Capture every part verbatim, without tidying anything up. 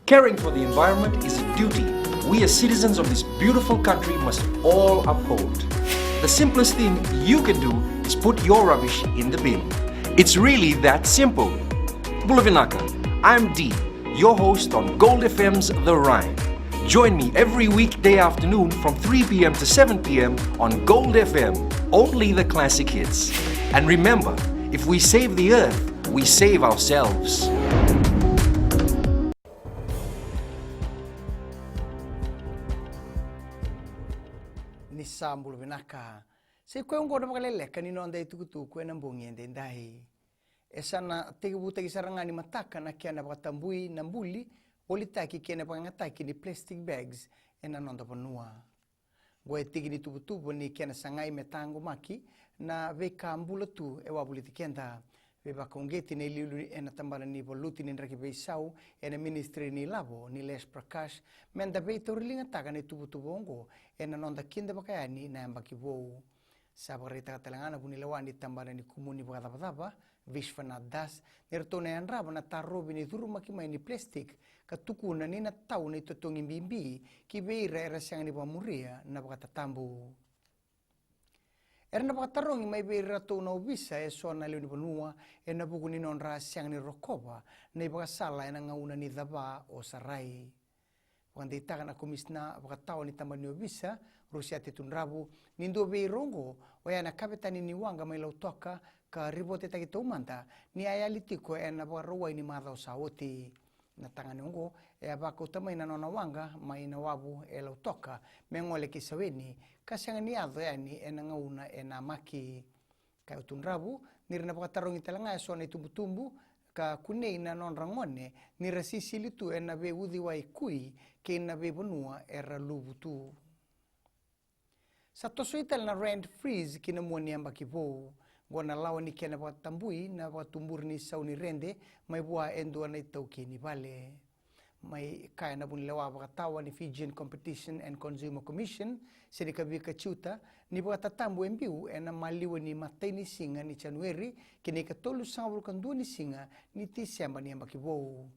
Caring for the environment is a duty we as citizens of this beautiful country must all uphold. The simplest thing you can do is put your rubbish in the bin. It's really that simple. Bula vinaka, I'm Dee, your host on Gold F M's The Rhyme. Join me every weekday afternoon from three p.m. to seven p.m. on Gold F M, only the classic hits. And remember, if we save the earth, we save ourselves. Ni sa bula vinaka. Sa i koya oqo na vakaleleka ni noda itukutuku ena bogi edaidai. E sa na tekivutaki sara ga ni mataka na kena vakatabui na buli, volitaki kei na vakayagataki ni plastic bags ena noda vanua. Oqo e tiki ni tuvatuva ni kena sagai me taqomaki na veika bula tu e wavoliti keda. Veivakauqeti na iliuliu ena tabana ni valuti ni draki veisau ena ministry ni ilavo, Nilesh Prakash, meda veitauriligataka na ituvatuva oqo ena noda kida vakayani na yabaki vou. Sa vakaraitaka tale ga na vunilewa ni tabana ni kumuni vakacavacava, Vishwanath Das, ni ratou na yadrava na tarovi ni curumaki mai ni plastic, ka tukuna ni na tau na itotogi bibi ki vei ira era sega ni vakamuria na vakatatabu. Era na vakatarogi mai vei iratou na ovisa e so na lewe ni vanua ena vuku ni nodra sega ni rokova na ivakasala ena gauna ni cava o Sarai. Vakadeitaka na komisina vakatawa ni tabana ni ovisa, Rusiate Tudravu, ni dua vei ira oqo oya na kavetani ni waqa mai Lautoka, ka ripotetaki taumada ni a yali tiko ena Vakarauwai ni macawa sa oti. Na tagane oqo e a vakauta mai na nona waqa mai Nawavu e Lautoka me gole ki Saweni, ka sega ni yaco yani ena gauna e namaki. Kaya o Tudravu ni ra na vakatarogi tale ga e so na itubutubu ka kunei na nodra gone ni ra sisili tu ena veiuciwai kui kei na veivanua era luvu tu. Sa tosoi tale na rent freeze ki na mua ni yabaki vou. Oqo na lawa ni kena vakatabui na vakatuburi ni sau ni rede mai vua e dua na itaukei ni vale. Mai kaya na vunilewa vakatawa ni Fijian Competition and Consumer Commission, Senikavika Ciuta, ni vakatatabu e biu ena maliwa ni imatai ni siga ni Janueri ki na ikatolusagavulu ka dua ni siga ni Tiseba ni yabaki vou.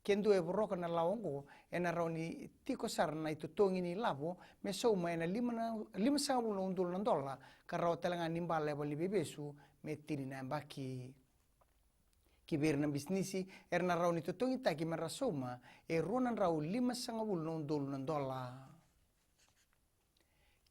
Ke dua e voroka na lawa oqo, ena rawa ni tiko sara na itotogi ni lavo me sauma ena lima na, limasagavulu na udolu na dola, ka rawa tale ga ni bala e valeniveivesu me tini na yabaki. Ki vei ira na bisinisi era na rawa ni totogitaki me ra sauma e rua na drau limasagavulu na udolu na dola.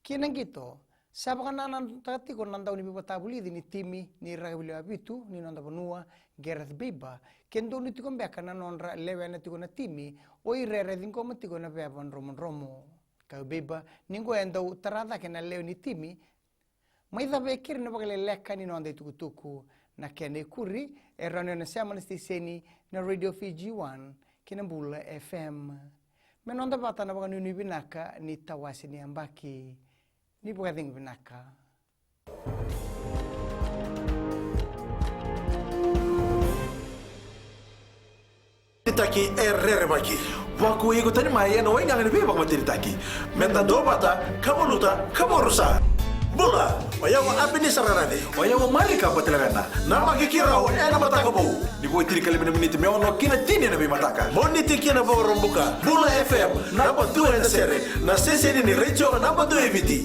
Ki na qito, sa vakanananutaka tiko na dauniveivakatavulici ni timi ni rakavi lewe vitu ni noda vanua, Gareth Baber, ke donu tiko beka na nodra lewena tiko na timi o ira era ciqoma tiko na veva dromodromo. Kaya o Baber ni oqo e dau tara cake na lewe ni timi. Mai cava e keri na vakaleleka ni noda itukutuku. Na kena ikuri e rawa ni o na sema na siteseni na Radio Fiji One kei na Bula F M. Me noda vata na vakanuinui vinaka ni tawase ni yabaki. Ni vakacegu vinaka. Taki e rerevaki. Vakuai iko tani mai ena waigaga ni veivakamatenitaki. Meda duavata, ka valuta, ka vakarusa. Bula, o yau o Apenisa Rarave. O yau o Marika Batilavena. Namaki keirau ena mataka vou. Ni vo e tinikalima na miniti me ono ki na tini ena veimataka. Moniti ki na Vakaraubuka. Bula F M, naba dua ena sere. Na siteseni ni retio naba dua e Viti.